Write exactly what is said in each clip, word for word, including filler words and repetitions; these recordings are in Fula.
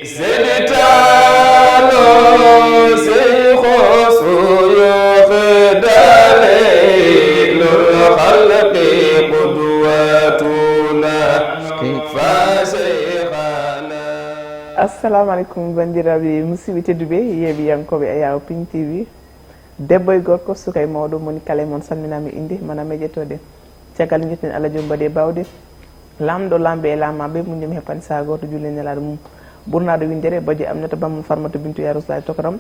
Seydi Taalo Seyxu Suyuuxi Daliilul Xalqi qudwatuna fa seyxana. Assalamu aleykum, banndiraaɓe musidɓe tedduɓe, yeeɓiyankooɓe Ayaw Pink T V. Debbo e gorko, suka e mawɗo, moni kala e mon salminaama innde, mana e ƴettoode. Caggal njetten Allah joom mbaɗe bawɗe, laamɗo laamɓe e laamaaɓe, muññam heppani saha gooto, julli e nelaaɗo mum. Ɓurnaaɗo winndere, bajjo Aminata Bamum Farmata Bintu Yaruslahi Tokoram,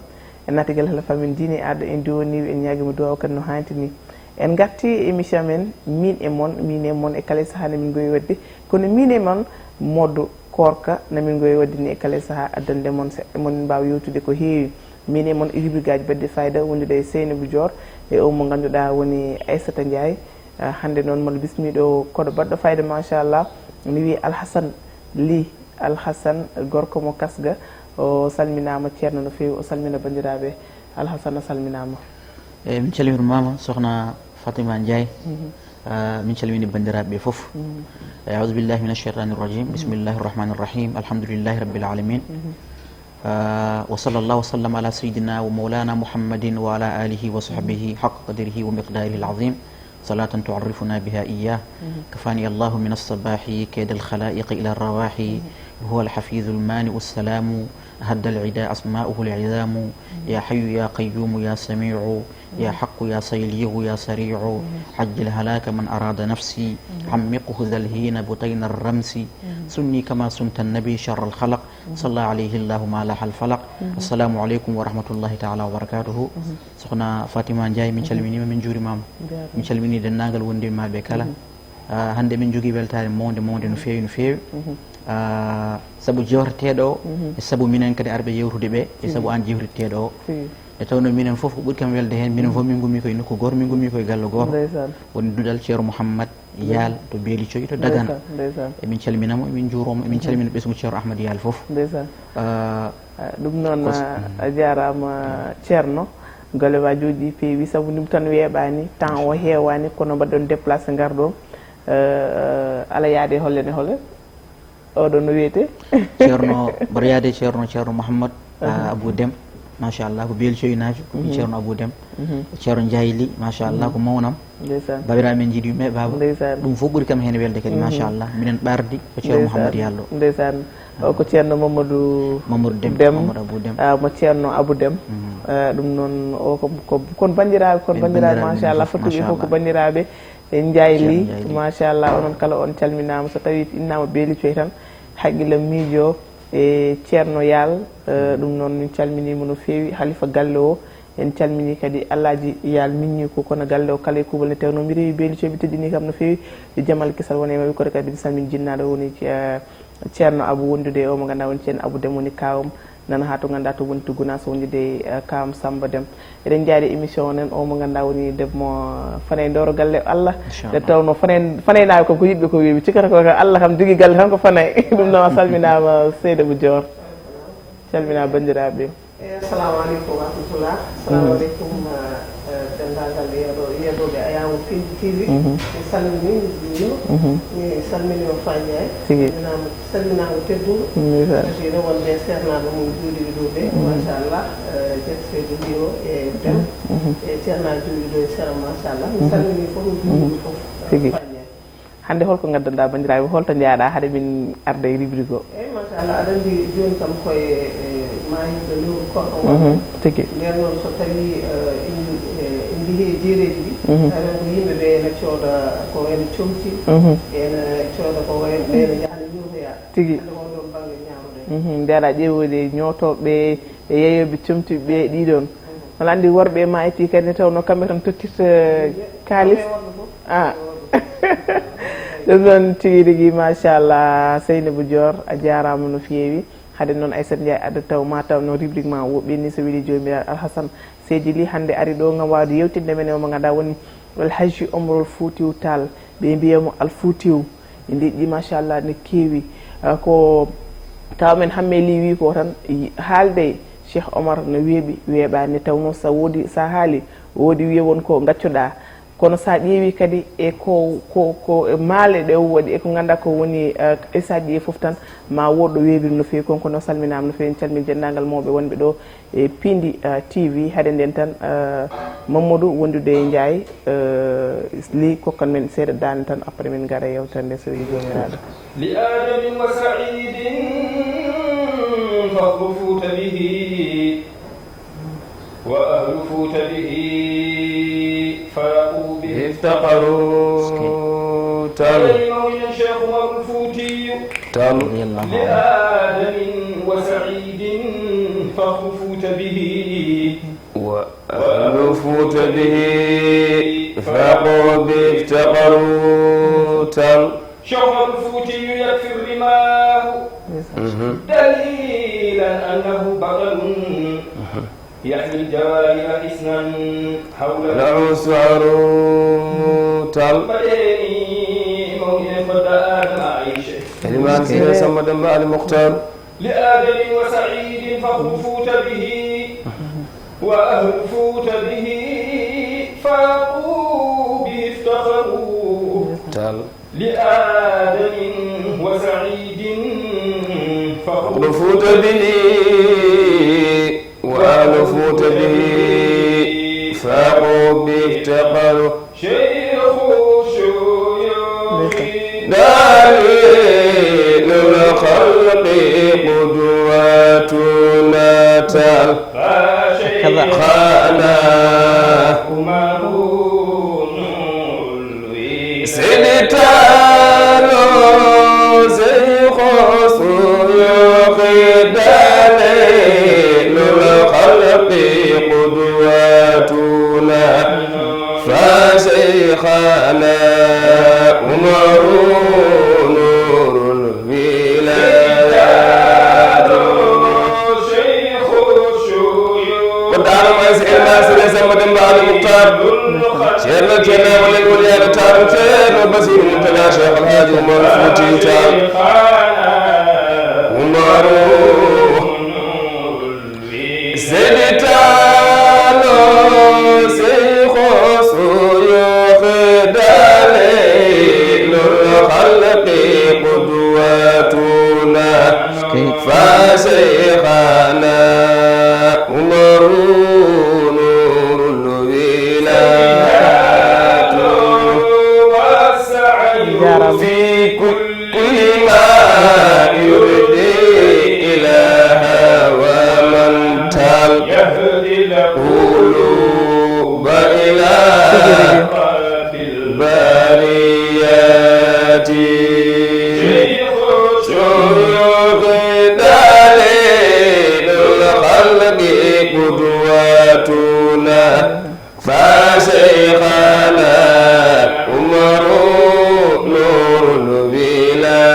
e natigel halafa men diine e aada en diwoniwi, en ñaagima duwaaw kadi no haanti ni. En ngarti e émission men, min e mon, min e mon e kala e saha nde min ngowi waɗde, kono min e mon mode koorka na min ngowi waɗde ni e kala e saha, addande mon seɗɗa, mon mbaawa yewtude ko heewi. Min e mon e rubrique aji baɗɗi fayida, wondude e Seynabou Dior, e o mo ngannduɗaa woni Aissata Ndiaye. Ah, hannde noon, mon bismiɗo koɗo baɗɗo fayida, machallah. Ni wi Alhassane Ly, Alhassane, gorko mo Kasga, o salminaama ceerno no feewi, o salmina banndiraaɓe. Alhassane, a salminaama. Eyi, min calminii mama, sokhna Fatima Ndiaye. Mhm. Ah, min calminii banndiraaɓe ɓe fof. Mhm. Eyi, aoudu billahi min alcheytani irrajim. Mhm. Bismillahi irrahmani irrahim. Alhamdulillahi rabbil alamin. Mhm. Ah, wa sallallahu wa sallam ala sayyidina wa maulana Muhammadin wa ala alihi wa sahbihi haqqa qadrihi wa miqdarihi alazim. Salatan tu'arrifuna biha iyyah. Mhm. Kafani Allahu min as-sabahi kayd al-khalaiq ila ar-rawahi. Mhm. Huwa al-hafiz al-mani as-salamu. Hadda al-ida asma'uhu al-izamu. Mhm. Ya hayyu ya qayyum ya sami'u. Ya haqqu ya saylihu ya sari'u. Mhm. Ajjil halaka man arada nafsi. Mhm. Hammiqhu dhal hina butayna ar-ramsi. Mhm. Sunni kama sunta an-nabi sharra al-khalaq. Mhm. Salla alayhi Allahu ma laha al-falaq. Mhm. Assalamu alaykum wa rahmatullahi ta'ala wa barakatuhu. Mhm. Sokhna Fatima Ndiaye, min calminiima, min njuurimaama. Jaaraama. Min calminii denndaangal wondiiɓe maa ɓe kala. Mhm. Ah, hannde min njogii weltaare mawnde, mawnde no feewi, no feewi. Mhm. Ah, sabu jeewteteeɗo o, mhm, e sabu minen kadi arɓe yeewtude ɓe, e sabu, mhm, aan jeewtiteeɗo o. Tigi. Nde tawnoo minen fof ko ɓuri kam welde heen, minen fof min ngummii ko e nokku gooto, min ngummii ko e galle gooto. Ndeysaan. Woni duɗal Ceerno Mouhammad Yaal to Beeli Coy to Dagana. Ndeysaan, ndeysaan. Emin calmina mo, emin njuuroo mo, emin, mhm, calmina ɓesngu Ceerno Ahmad Yaal fof. Ndeysaan. Ah, ah, ɗum noon, ko s-, ah, mhm, a jaaraama, Ceerno. Golle ma jooɗi peewi, sabu ɗum tan weeɓaani, temps o heewaani, kono mbaɗɗon déplacé ngarɗon. Eh, ala yaade hollen e hol oɗo no wiyetee? Ceerno, mbaɗa yaade Ceerno, Ceerno Mouhammad, ah, mhm, Abou Dem. Machallah, ko Beeli Coynaajo, ko ɓii, mhm, Ceerno Abou Dem. Mhm. Ceerno Ndiaye Ly, machallah, mhm, ko mawnam. Ndeysaan. Babiraaɓe men njiɗi yumɓe, baaba. Ndeysaan. Ɗum fof ɓuri kam heen welde kadi, mhm, machallah. Minen ɓardi ko Ceerno, ndeysaan, Mouhamadou Yallo. Ndeysaan. O ko Ceerno Mamadou, Mamadou Dem, Dem. Mamadou Abou Dem. Ah, mo Ceerno Abou Dem. Mhm. Ah, ɗum noon, o ko, ko, kon banndiraaɓe, kon banndiraaɓe, banndiraaɓe, machallah, machallah, fottuɓe fof ko banndiraaɓe. E Ndiaye Ly, Ceerno Ndiaye Ly, machallah, onon kala on calminaama. So tawii innaama Beeli Coy tan, haqqille miijo e Ceerno Yaal, eh, ɗum noon min calminiima no feewi, halifa galle o, en calminii kadi Alhaji Yaal Minni ko kono galle o kala e kuuɓal nde tawnoo mi rewi Beeli Coy, ɓe teddinii kam no feewi, yo jam Allah kisal won e maɓɓe, kono kadi mi salmin jinnaaɗo woni, eh, Ceerno Abou wondude e o mo ngannduɗaa woni Ceerno Abou Dem woni kaawam, nana haa to ngannduɗaa to woni to Gunaas wondude e, eh, kaawam Samba Dem. Eɗen njaari émission o nen o mo ngannduɗaa woni debbo mo Fanay Ndoro galle Allah. Inchallah. Nde tawnoo Fanay, Fanaynaaɓe kam ko yiɗɓe ko weewi. Cikkata ko Allah kam jogii galle tan ko Fanay. Ɗum noon a salminaama Seynabou Dior. Calminaa banndiraaɓe. Eyi, assalamu aleykum wa rahmatullah. Assalamu aleykum, eh, eh, denndaangal yeeɗo-, yeeɗooɓe Ayaw Pink T V. Mhm. Mi salminii, mi juuriima. Mhm. Mi salminiima Faa Njaay. Tigi. Salminaama, salminaama tedduɗo. Ndeysaan. Kadi ene wonde seernaaɓe mum juuɗiiɓe ɗo ɓe. Mhm. Machallah, eh, Jet Seydi Ly o e Dem. Mhm. E ceernaaɓe juuɗiiɓe ɗo e sera, machallah. Mi, mhm, salminii fof, mi juuriima fof, eh, tigi. Faa Njaay. Hannde holko ngaddanɗaa banndiraaɓe, holto njahɗaa hade min arda e rubrique o? Eyi, machallah, aɗa anndi jooni kam koye, e, maayirɗe lewru korɗo ngon. Mhm, tigi. Nden noon so tawii, eh, en, eh, en njehii e jeereeji ɗi, mhm, tawi ko yimɓe ɓe ene cooda ko wayno comci, mhm, ene cooda ko wayno, ɓe ene njaha ne ñootoya. Tigi. Hannde on ɗon bannge ñaamoɗen. Mhm, nde aɗa ƴeewde ñootooɓe e yeeyooɓe comci ɓe ɗiɗon. Aɗa anndi worɓe e maayiti kadi nde tawnoo kamɓe tan tottirta kaalis. Ah. Ɗum noon tigi rigi, machallah, Seynabou Dior, a jaaraama no feewi. Hade noon Aissata Ndiaye adda taw ma taw noon rubrique ma woɓɓe ni so weli joomiraaɗo Alhassane Seydi Ly hannde ari ɗo ngam waawde yewtinde men e o mo ngannduɗaa woni Alhaji Omarol Foutiou Tall. Ɓe mbiya mo Alfoutiou. Ɓe mbiɗi machallah no keewi. Ah, ko taw men Hamme Ly wi ko tan, y-, haalde Cheikh Omar no weeɓi, weeɓaani. Tawnoo so woodi, so a haali, woodi wiye won ko ngaccuɗaa. Kono so a ƴeewi kadi e ko, ko, ko e maale ɗe o waɗi e ko ngannduɗaa ko woni, eh, e so a ƴeewi fof tan ma woɗɗo weeɓiri no feewi. Kon kono salminaama no feewi, en calmini denndaangal mawɓe wonɓe ɗo e Piindi, eh, T V. Hade nden tan, eh, Mamadou wondude e Njaay, eh, li kokkan men seeɗa daande tan, après min ngara e yewtere nde so weli Joomiraaɗo. لآدم وسعيد فخر فوت به وأهل فوت به فاقوا به افتقروا. Talo. Eyi, mawɗen Cheikh Oumar Foutiyou. Talo. رضي الله عنه. لآدم وسعيد فخر فوت به. وأهل فوت به فاقوا به افتقروا. Talo. شيخ عمر الفوتي يكفي الرماح دليلا أنه بطل يحمي الجواهر حصنا حوله. له سعر. Talo. Mbaɗeeni mawɗen fodde Adama Aïcha. Elimane Siré Samba Demba Ali Mokhtar. لآدم وسعيد فخر فوت به وأهل فوت به فاقوا به افتخروا. Talo. لآدم وسعيد فخر فوت به وأهل فوت به فاقوا به افتقروا. شيخ الشيوخ دليل الخلق قدوتنا. Talo. فشيخنا عمر سيدي Talo. شيخ الشيوخ دليل الخلق قدوتنا. فشيخنا عمر نور الولايات. Ko daara ma si Elma Siré Samba Demba Ali Mukhtar. Ceerno Ceerno Walen Waliyaade Taaro Ceerno Basiru Muntaga Cheikh Alhaji Umar Fuuti Taal. Umaru. Seydi Taal, Seyxu Suyuuxi, daliilul xalqi, qudwatuna, fa seyxana Umaru, nuurul wilaayati, wa sa'yu fi kulli كل ما يرضي الإله ومن تال يهدي القلوب إلى رب البريات. شيوخ دليل الخلق قدوتنا. Fa Cheikhana Umaru nurul wilayati.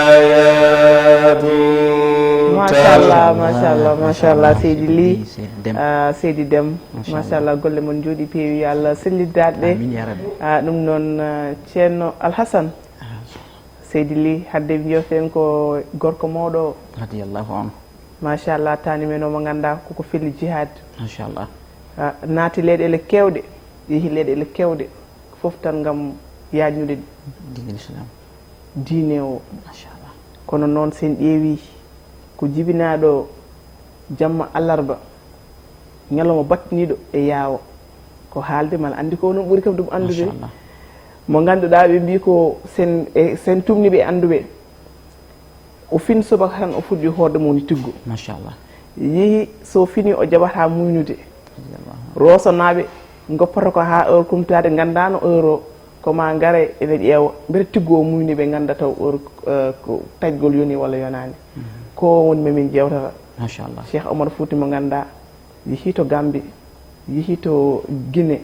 Machallah, machallah, machallah, Seydi Ly. Seydi Deme. Ah, Seydi Deme. Machallah. Machallah, golle mon njooɗi, peewi, yo Allah sellin daaɗe ɗe. Amin ya Rabbi. Ah, ɗum noon, ah, Ceerno Alhassane. Ah. Seydi Ly, hadde mi jewten ko gorko mawɗo o. Radiyallahu anhu. Machallah, taani men o mo ngannduɗaa koko felli jihad. Machallah. Ah, naati leyɗeele keewɗe, yehi leyɗeele keewɗe, fof tan ngam yaajnude diine Islam. Diine o. Machallah. Kono noon, sen ƴeewi ko jibinaaɗo jamma alarba, ñalawma battiniiɗo e yaawo, ko haalde mala anndi ko onon ɓuri kam ɗum anndude. Machallah. Mo ngannduɗaa ɓe mbii ko sen, e, sen tumni ɓe annduɓe. O fin subaka tan o fuɗɗi hoorde mum ni tiggo. Machallah. Yehi so fini o jaɓata muynude. Radiyallahu anhu. Roosonaaɓe ngoppata ko haa heure kumtaade nganndaano heure o. Ko ma ngare ene ƴeewa mbete tiggo o muyni ɓe ngannda taw heure, eh, ko taƴgol yoni walla yonaani. Mhm. Ko woni ma min jewtata. Machallah. Cheikh Omar Fouti mo ngannduɗaa yehi to Gambie, yehi to Guinée,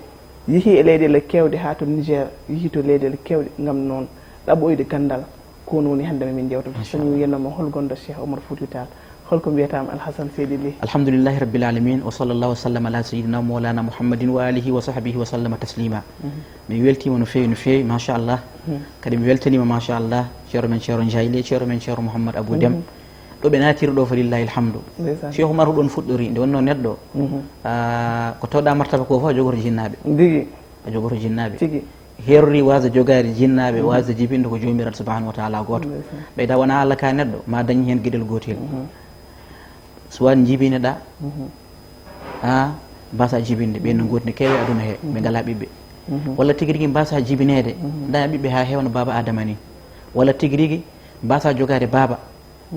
yehi e leyɗeele keewɗe haa to Niger, yehi to leyɗeele keewɗe ngam noon ɗaɓɓoyde ganndal. Ko noon woni hannde ma min jewtata. Machallah. So mi wiyanno ma hol gonɗo Cheikh Omar Fouti Tall, hol ko mbiyata mo Alhassane Seydi Ly? Alhamdulillahi Rabbil Alamin, wa sallallahu wa sallam ala sayyidina wa mawlana Muhammadin wa alihi wa sahbihi wa sallama taslima. Mhm. Mi weltiima no feewi, no feewi, machallah. Mhm. Kadi mi weltaniima, machallah, ceerno men Ceerno Ndiaye Ly, ceerno men Ceerno Mouhammad Abou Deme. Mhm. Ɗo ɓe naatiri ɗo, fa lillahi alhamdu. Ndeysaan. Cheikh Oumar ɗoon fuɗɗori, nde wonnoo neɗɗo, mhm, ah, ko tawɗa martaba ko fof a jogoto jinnaaɓe. Tigi. A jogoto jinnaaɓe. Tigi. Herori waasa jogaade jinnaaɓe, waasa jibinde ko Joomiraaɗo subhanahu wa taala gooto. Ɓeyda wona Allah ka neɗɗo, ma dañi heen geɗel gootel. Soit njibineɗa, a mbasa jibinde, ɓe no gootni keewe aduna he, ɓe ngala ɓiɓɓe. Walla tigi rigi mbasa jibineede, daña ɓiɓɓe ha heewna baaba Adama ni. Walla tigi rigi mbasa jogaade baaba,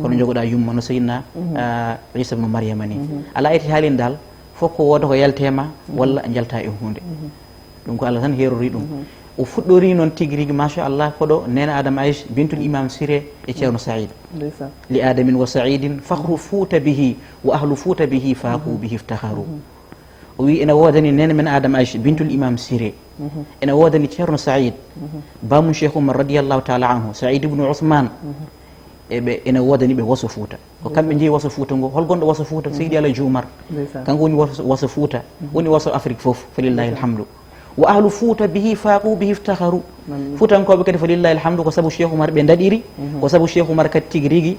kono jogoɗa yumma no Seydina, ah, Isa ibnu Maryama ni. Ala eti haalin dal, fof ko wooda ko yaltema, walla jalta e hunde. Ɗum ko Allah tan herori ɗum. O fuɗɗori noon tigi rigi, machallah, koɗo nena Adama Aïch, bintul Imam Siré e Ceerno Saïd. Li Adamin wa Saïdin, fakhru Fuuta bihi, wa ahlu Fuuta bihi, faaku bihi iftakharu. O wi ene woodani nene men Adama Aïch, bintul Imam Siré. Ene woodani Ceerno Saïd, bamum Cheikh Oumar radiyallahu taala anhu, Saïd ibnu Ousmane. Eɓe, ene woodani ɓe waso Fuuta. Ko kamɓe njeeyi waso Fuuta ngo. Hol gonɗo waso Fuuta? Seydi Alhaji Oumar. Kanko woni waso, waso Fuuta. Woni waso Afrique fof, falillahi alhamdu. Wa ahlu Fuuta bihi faaku bihi iftakharu. Fuutankooɓe kadi, falillahi alhamdu, ko sabu Cheikh Oumar ɓe daɗiri, ko sabu Cheikh Oumar kadi tigi rigi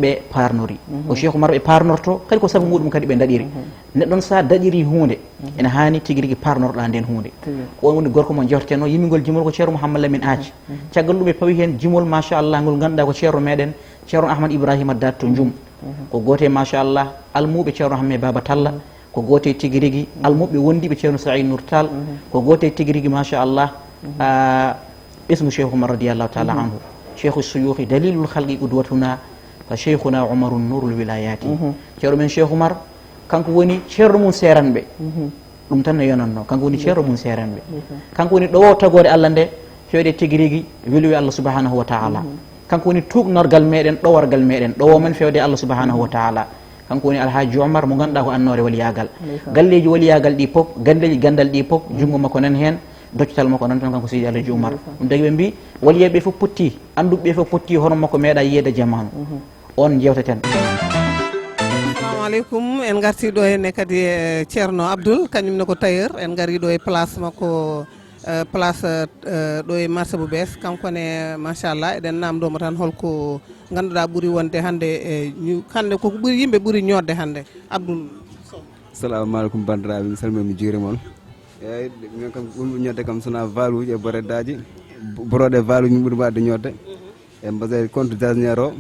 ɓe parnori. Ko Cheikh Oumar ɓe parnorto, kadi ko sabu muɗum kadi ɓe daɗiri. Neɗɗo on sa daɗiri huunde, ene haani tigi rigi parnorɗa nden huunde. Ko on woni gorko mo jewtetenno, yimingol jimol ko Ceerno Mouhammad Lamine Athie. Caggal ɗum ɓe pawi heen jimol, machallah, ngol ngannduɗaa ko ceerno meɗen, Ceerno Ahmad Ibrahima Daat to Njum. Ko gooto e, machallah, almuuɓe Ceerno Hamme Baba Talla. Ko gooto e tigi rigi almuɓɓe wondiɓe Ceerno Saïd Nour Tall. Ko gooto e tigi rigi, machallah, ah, ɓesngu Cheikh Oumar radiyallahu taala anhu. Cheikhu suyuhi, dalilul khalqi qudwatuna, fa cheikhuna Oumaru nurul wilayati. Ceerno men Cheikh Oumar, kanko woni ceerno mum seeranɓe. Ɗum tan no yonanno. Kanko woni ceerno mum seeranɓe. Kanko woni ɗowo tagoore Allah nde, fewde tigi rigi weluwe Allah subhanahu wa taala. Kanko woni tuugnorgal meɗen, ɗoworgal meɗen, ɗowo men fewde Allah subhanahu wa taala. Kanko woni Alhaji Omar mo ngannduɗaa ko annoore waliyaagal. Galleeji waliyaagal ɗi pop, galleeji ganndal ɗi pop, junngo makko nan heen, doccal makko nan tan, kanko Seydi Alhaji Omar. Ɗum tagi ɓe mbi, waliyeeɓe fof potti, annduɓe fof potti, hono makko meeɗa yiyeede jamaanu. On jewteten. Assalamu aleykum. En ngarti ɗo henne kadi e Ceerno Abdoul, kañum ne ko tailleur. En ngari ɗo e place makko, eh, place, eh, ɗo e marché bu bees. Kanko ne, machallah, eɗen namndo mo tan holko ngannduɗaa ɓuri wonde hannde e ñu-, hannde koko ɓuri, yimɓe ɓuri ñoodde hannde. Abdoul Sow. Assalamu aleykum, banndiraaɓe, mi salmini, mi juurima on. Eyyi, min kam ɓurmi ñoodde kam sona valuuji e boredaaji, borooɗe valuuji min ɓuri waɗde ñoodde. E mbaɗa contre jasner o,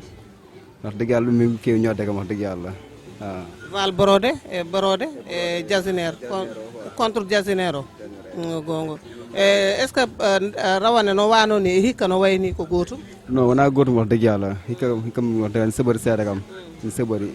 wax dëgg Yàlla, ɗum min keewi ñoodde kam, wax dëgg Yàlla. Ah. Val brodé e brodé e jasner, con-, contre jasner o. Mm, goonga. E, est-ce que, eh, rawane no wano ni e hikka no wayni ko gootum? Non, wonaa gootum, wax dëgg Yàlla. Hikka, hikka, wax dëgg Yàlla, saɓori seeɗa kam. Saɓori.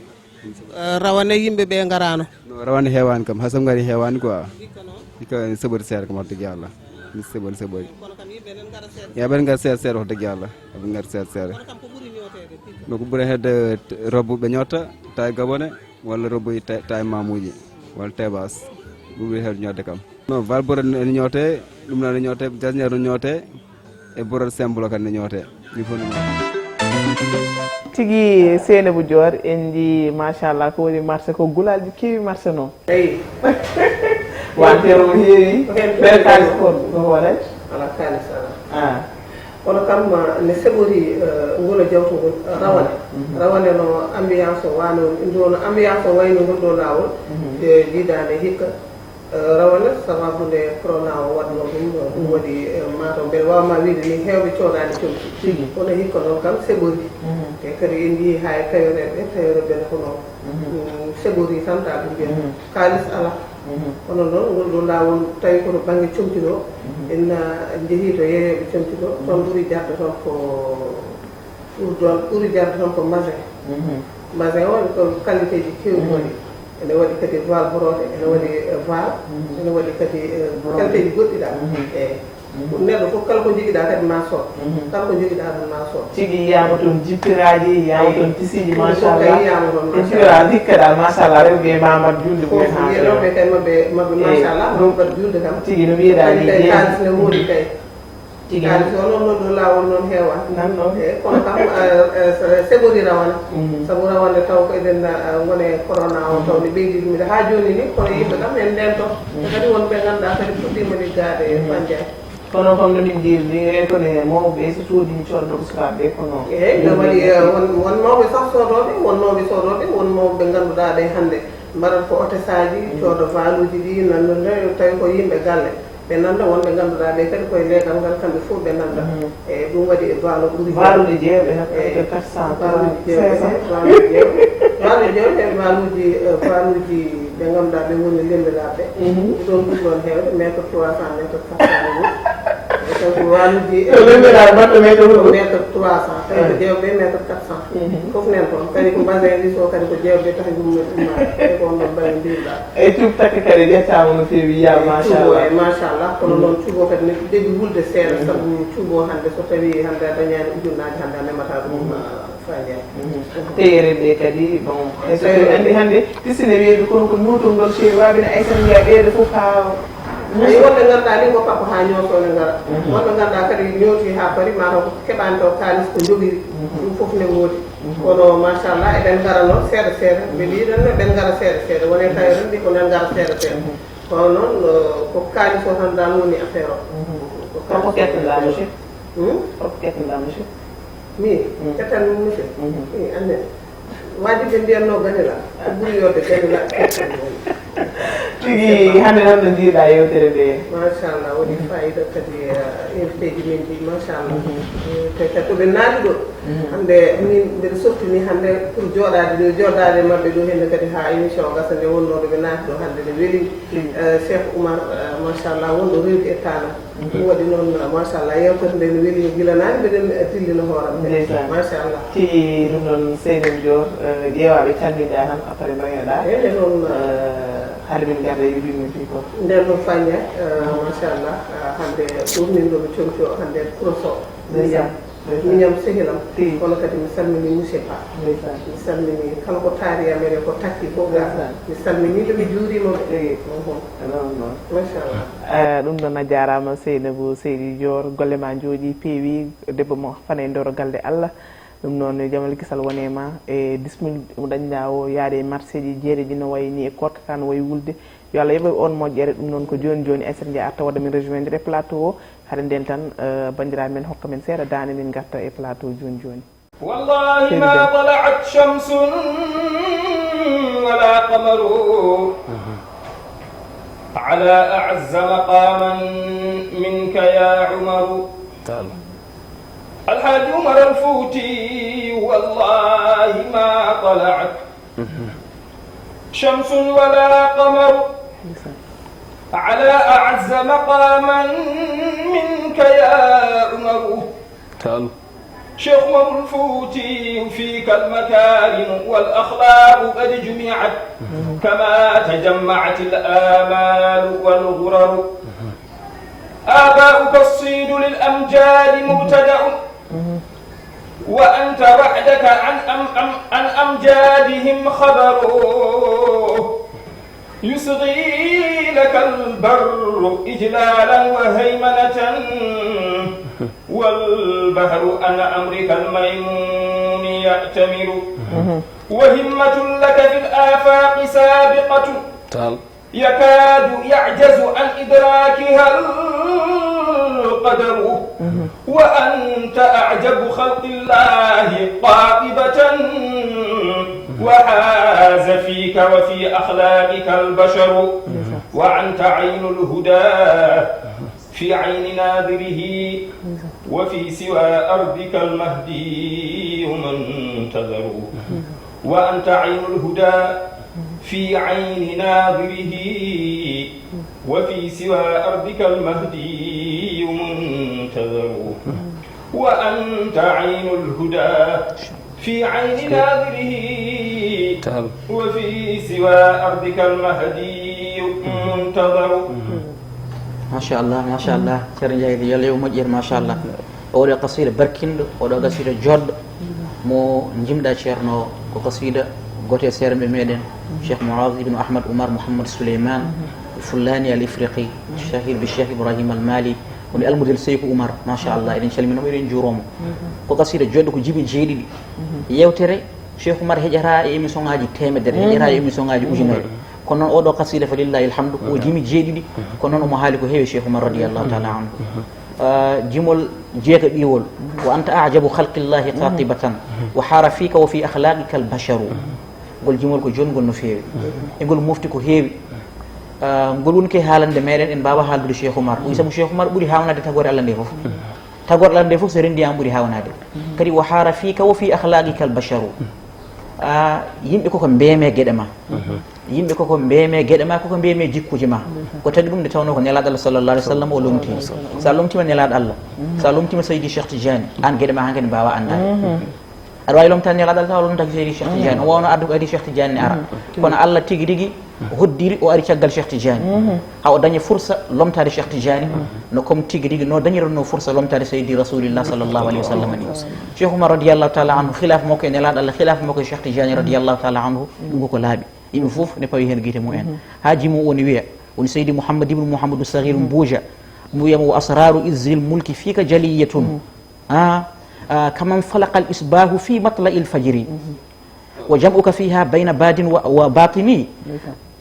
Eh, rawane yimɓe ɓe ngaraano? Non, rawane heewaani kam. Hay so ngari heewaani quoi. Hikka noon? Hikka ene saɓori seeɗa kam, wax dëgg Yàlla. Ene saɓori, saɓori. Kono kam yimɓe ene ngara seeɗa? Yimɓe ene ngara seeɗa, seeɗa, wax dëgg Yàlla. Eɓe ngara seeɗa, seeɗa. Kono kam ko ɓuri ñooteede? No ko ɓuri hedde t-, robe ɓe ñotta, taille gabonais, walla robe taille, taille mamouji, walla taille basse. Ɗum ɓuri hedde ñootde kam. Non, val brodé ene ñoote, ɗum noon ene ñoote, jasner no ñoote, e brodé simple kadi ne ñoote. Ɗum fof ne ñoote. Tigi Seynabou Dior, en njii, machallah, ko woni marché ko, gulaalji keewi marché noon. Eyi. Wante o heewi. Ɓen kaalis kon, no waɗay? Ala kaalis, ala. Ah. Kono kam, eh, ne saɓori, eh, ngol jawtu ngol, eh, rawane. Rawane no ambiance o wano, no ambiance o wayno ngol ɗo laawol, e jiidaande hikka, eh, rawane sababu nde corona o waɗno ɗum, eh, ɗum waɗi, eh, mataw mbeɗa waawma wiide ni heewɓe coodaani comci. Tigi. Kono hikka noon kam saɓori. Te kadi en njii haa e tailleur ɓe, tailleur ɓe ko noon. Mm, saɓori tan ta ɗum mbiya. Kaalis alaa. Kono noon, ngol ɗoo laawol, tawi kono bannge comci ɗo, en, ah, njehii to yeeyeeɓe comci ɗo, toon ɓuri jarde toon ko, ɓuri ɗoon, ɓuri jarde toon ko mbasin. Mbasin o, ko qualité ji keewɗi waɗi. Ene waɗi kadi val brodé, ene waɗi, eh, val, ene waɗi kadi, eh, qualité ji goɗɗi ɗa. Eeyi. Neɗɗo fof, kala ko njogiɗaa kadi ma sood. Kala ko njogiɗaa ɗum ma sood. Tigi, yiyaama toon jippiraaji, yiyaama toon tisiiji, machallah. Yiyaama toon, machallah. Hikka dal, machallah, rewɓe e ma mbaɗ juulde mumen haa feewa. Rewɓe kay maɓɓe, maɓɓe, machallah, ɗum mbaɗ juulde kam. Tigi, no mbiyeɗaa ni, kaalis ne woodi kay. Tigi. Kaalis o noon, no ɗo laawol noon heewa. Nan noon. Eeyi, kono kam, eh, eh, saɓori rawane. Sabu rawane taw ko eɗen, eh, ngone corona o, taw ne ɓeydi ɗum. Haa jooni ni, kono yimɓe kam en ndento. Kadi wonɓe ngannduɗaa kadi puɗɗiima liggaade e Bandiaye. Kono, kono no min njiiri ni, e kono e mawɓe, so soodi coddo ko sukaaɓe ɓe, kono eeyi, no waɗi, eh, won, won mawɓe sax soodooɓe, won mawɓe soodooɓe, won mawɓe ɓe ngannduɗaa ɓe hannde mbaɗat ko hôtesse aji, cooda valuuji ɗi, nan, nan, nan, tawi ko yimɓe galle. Ɓe nanda wonɓe ngannduɗaa ɓe kadi koye leegal ngal, kamɓe fof ɓe nanda. E ɗum waɗi e baalu ɓuri. Baaluuji jeewɓe, e quatre cent, baaluuji jeewɓe, baaluuji jeewɓe, baaluuji jeewɓe, e baaluuji, e baaluuji ɓe ngannduɗaa ɓe woni lembelaaɓe. Ɗum ɗoon ɓuri ɗoon heewde, mètre trois cent, mètre quatre cent. E donc baaluuji e lembelaaɓe mbaɗɗo mètre ɗo, mètre trois cent, tawi ko jeewɓe mètre quatre cent. Fof nen toon, kadi ko bassin lis o, kadi ko jeewɓe tawi ɗum ummaade, tawi ko on ɗon bane mbirɗa. E cuup takka kadi ƴettaama no feewi, yiyaama, machallah. Machallah, kono noon cuup o kadi ne ɗeɓi wulde seeɗa, sabu cuup o hannde so tawi hannde a dañaani ujunnaaji, hannde a memata ɗum, Fa Ndiaye. Teere nde kadi, bon, hay so tawi anndi hannde, tisine weedu kono ko ñootol ngol seewi waabina Aysata Ndiaye ɓeyde fof haa. Ayi, wonɓe ngannduɗaa ni ko pappa haa ñootoo ne ngara. Wonɓe ngannduɗaa kadi ñooti haa pari, maa taw ko keɓaani taw kaalis ko njogiri. Ɗum fof ne woodi. Kono machallah, eɗen ngara noon seeɗa seeɗa. Mbiɗa yiɗan noon eɗen ngara seeɗa seeɗa. Wonee tawi tan mbi ko nen ngara seeɗa seeɗa. Kono noon, ko kaalis o tan dal woni affaire o. Ko koko kettoɗaa, monsieur? Hmm? Koko kettoɗaa, monsieur? Mi kettan ɗum, monsieur? Mi anne. Waajibɓe mbiyatnoo ganila, ko ɓuri yodde ganila. Tigi, hannde noon no njiiɗaa yewtere nde? Machallah, woni fayida kadi, eh, invité ji men ɗi, machallah. Eh, te kadi to ɓe naati ɗo, hannde min mbeɗa softini hannde pour jooɗaade ɗo, jooɗaade e maɓɓe ɗo hannde kadi haa émission gasa nde wonnoo ɗo ɓe naati ɗo hannde ne weli. Eh, Cheikh Oumar, eh, machallah, wonɗo rewdi e taanam. Ɗum waɗi noon, machallah, yewtere nde no weli gila naane, mbeɗen dillina hooram. Ndeysaan. Machallah. Tigi ɗum noon, Seynabou Dior, eh, ƴeewa ɓe calminɗa tan, après mbaɗeɗa. Eyi, nde noon, eh, hade min ngarda e yuɓɓin min fii ko. Nden noon Fa Ndiaye, eh, machallah, eh, hannde ɗum min ɗo ɓe comci o hannde Kuroso. Ndeysaan. Miñam sehilam. Kono kadi mi salmini monsieur Ba. Ndeysaan. Mi salmini kala ko taari amen e ko takki fof ga. Ndeysaan. Mi salmini ɓe, mi juurima ɓe. Tigi. Machallah. Eh, ɗum ɗon a jaaraama Seynabou Seydi Dior, golle ma njooɗi peewi, debbo mo fana e ndoro galle Allah. Ɗum noon yo jamal kisal wone ma e dix mille mo dañɗa o yaade e marché ji jeere ɗi no wayi ni e kotka ka no wayi wulde. Yo Allah yoɓe on moƴƴere. Ɗum noon ko jooni jooni Aysata Ndiaye arta wadda min rejoindre e plateau o. Hade nden tan, eh, banndiraaɓe men hokka men seeɗa daande min ngarta e plateau jooni jooni. والله ما طلعت شمس ولا قمر على أعز مقاما منك يا عمر. الحاج عمر الفوتي، والله ما طلعت شمس ولا قمر على أعز مقاما منك يا عمر. شيخ عمر الفوتي، فيك المكارم والأخلاق قد جمعت، كما تجمعت الآمال والغرر. آباؤك الصيد للأمجاد مبتدأ، وأنت وحدك عن أم-، أم-، عن أمجادهم خبر. يصغي لك البر إجلالا وهيمنة، والبحر عن أمرك الميمون يأتمر. وهمة لك في الآفاق سابقة، يكاد يعجز عن إدراكها القدر. وأنت أعجب خلق الله قاطبة، وحاز فيك وفي أخلاقك البشر. وأنت عين الهدى في عين ناظره، وفي سوى أرضك المهدي منتظر. وأنت عين الهدى في عين ناظره، وفي سوى أرضك المهدي منتظر. وأنت عين الهدى في عين ناظره، وفي سوى أرضك المهدي منتظر. Machallah, machallah. Ceerno Ndiaye, yo Allah yoɓ moƴƴere, machallah. Oɗo qasida barkinɗo, oɗo qasida joɗɗo, mo jimɗa ceerno o, ko qasida goto e seeremɓe meɗen, Cheikh Mouaz ibn Ahmad Oumar Mouhammad Souleymane Fullani al Ifriqi, Shahid bi Cheikh Ibrahim al Mali, woni almudel Seyku Oumar, machallah, eɗen calminamo, eɗen juuromo. Ko qasida joɗɗo, ko jimi jeeɗiɗi. Yewtere Cheikh Oumar heƴata e émission ngaji temedere, heƴata e émission ngaji ujunere. Kono noon oɗo qasida fa lillahi alhamdu, ko jimi jeeɗiɗi, kono noon omo haali ko heewi Cheikh Oumar radiyallahu taala anhu. Ah, jimol jeetaɓiwol, wa anta ajabu khalqillahi qatibatan, wa hara fika wa fi akhlaqika albasharu. Ngol jimol ko jongol no feewi. E ngol mofti ko heewi. Ah, ngol woni ke haalande meɗen, en mbaawa haaldude Cheikh Oumar. Wi sabu Cheikh Oumar ɓuri haawnade tagoore Allah nde fof. Tagoore Allah nde fof, so renndi an ɓuri haawnade. Kadi, wa haara fiika wa fi akhlaqika al basharu. Ah, yimɓe koko mbeeme geɗe ma. Yimɓe koko mbeeme geɗe ma, koko mbeeme jikkuji ma. Ko tagi ɗum nde tawnoo ko Nelaaɗo Allah sallallahu alaihi wasallam o lomtii. So a lomtiima Nelaaɗo Allah, so a lomtiima Seydi Cheikh Tidiane, an geɗe ma hankadi mbaawa anndaade. Aɗa waawi lomtaade Nelaaɗo Allah tawa lomtaaki Seydi Cheikh Tidiane. O waawno addu ko adii Cheikh Tidiane ne ara. Kono Allah tigi rigi hoddiri o ari caggal Cheikh Tidiane. Ha o daña fursa lomtaade Cheikh Tidiane. No comme tigi rigi no dañiranno fursa lomtaade Seydi Rasulillah sallallahu alaihi wasallam ni. Cheikh Oumar radiyallahu taala anhu, khilaf makko e Nelaaɗo Allah, khilaf makko e Cheikh Tidiane radiyallahu taala anhu, ɗum koko laaɓi. Yimɓe fof ne pawi heen gite mum en. Haaji mum woni wiya, woni Seydi Mouhammad ibn Mouhammadu Saghir Mbuuja, mo wiyama wa asraru izzil mulki fika jaliyatun. Ah, ah, kaman falaqal isbahu fi matla'il fajri. Wa jam'uka fiha bayna badin wa, wa batini.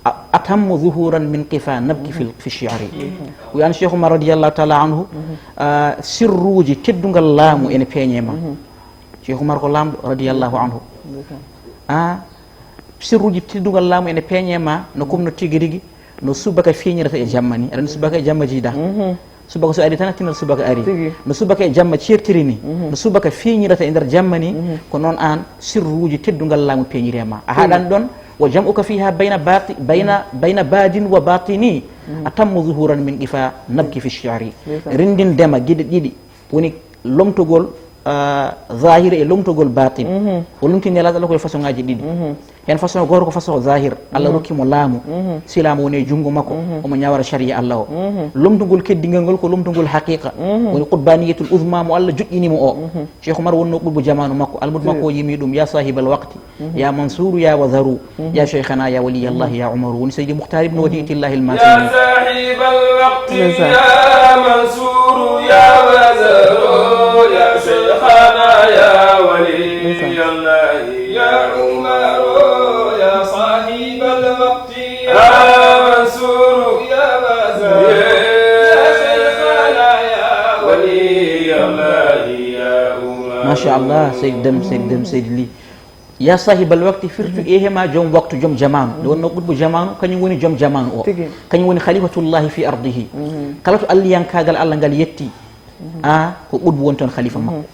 A-, atammu zuhuran min qifa nabki fil, fi shi'ri. Wi an Cheikh Oumar radiyallahu taala anhu, ah, sirruji teddungal laamu ene peeñe ma. Cheikh Oumar ko laamɗo radiyallahu anhu. Ah, sirruji teddungal laamu ene peeñe ma, no comme no tigi rigi, no subaka feeñirata e jamma ni. Aɗa anndi subaka e jamma jiida. Subaka so ari tan, a tinat subaka ari. Tigi. No subaka e jamma ceertiri ni, no subaka feeñirata e nder jamma ni, ko noon aan sirruuji teddungal laamu peeñiri e ma. A haaɗan ɗoon, wa jam'uka fiha bayna bati-, bayna, bayna badin wa batini, atammu zuhuran min qifa nabki fi shi'ri. Ndeysaan. Renndindema geɗe ɗiɗi, woni lomtogol, ah, zahir e lomtogol batin. O lomti Nelaaɗo Allah ko e façon ŋaaji ɗiɗi. Heen façon gooto ko façon zahir, Allah rokki mo laamu, silaama woni e junngo makko, omo ñaawara sharia Allah o. Lomtugol keddingal ngol ko lomtugol haqiqa, woni qutbaniyatul uzma mo Allah joƴƴini mo o. Cheikh Oumar wonno qutbu jamaanu makko, almudo makko o yimi ɗum, ya sahibal waqti, ya Mansuru, ya Wazaru, ya Cheikhana, ya Waliyallahi, ya Umaru. Woni Seydi Mukhtar ibn Wadi'atillahi al-Masini. يا صاحب الوقت، يا منصور، يا وزير، يا شيخنا، يا ولي الله، يا عمر، يا صاحب الوقت، يا منصور، يا وزير، يا شيخنا، يا ولي الله، يا عمر. Machallah, Seydi Dem, Seydi Dem, Seydi Ly. Ya sahibal waqti, firtu e hema joom waktu, joom jamaanu. Nde wonno qutbu jamaanu, kañum woni joom jamaanu o. Tigi. Kañum woni khalifatullahi fi ardihi. Kala to alliyankaagal Allah ngal yetti, a, ko qutbu woni toon khalifa makko.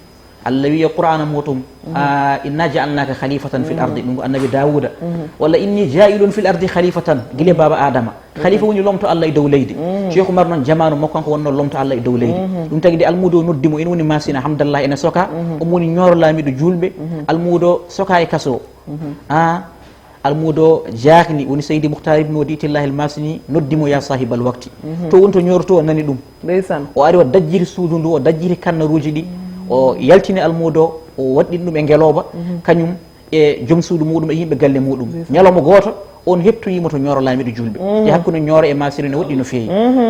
Allah wiya Qur'aana muɗum, a, "Inna ja'alnaka khalifatan fil ardi." Ɗum ko Annabi Daawuda. Walla, "Inni ja'ilun fil ardi khalifatan." Gila baaba Adama. Khalifa woni lomto Allah e dow leydi. Cheikh Oumar noon, jamaanu makko kanko wonno lomto Allah e dow leydi. Ɗum tagi de almuudo o noddi mo, ina woni Masina Hamdallah ene soka. Omo woni ñooro laamiiɗo juulɓe. Almuudo soka e kaso. A, almuudo jaakni, woni Seydi Mukhtar ibn Wadi'atillahi al-Masini, noddi mo ya sahibal waqti. To woni to ñooro to, o nani ɗum. Ndeysaan. O ari, o dajjiri suudu ndu, o dajjiri kannaruuji ɗi, o yaltini almuudo, o waɗɗini ɗum e ngelooba, kañum e joom suudu muɗum e yimɓe galle muɗum. Ndeysaan. Ñalawma gooto, on heɓtoyi mo to ñooro laamiiɗo juulɓe. E hakkunde ñooro e Masina ne woɗɗi no feewi.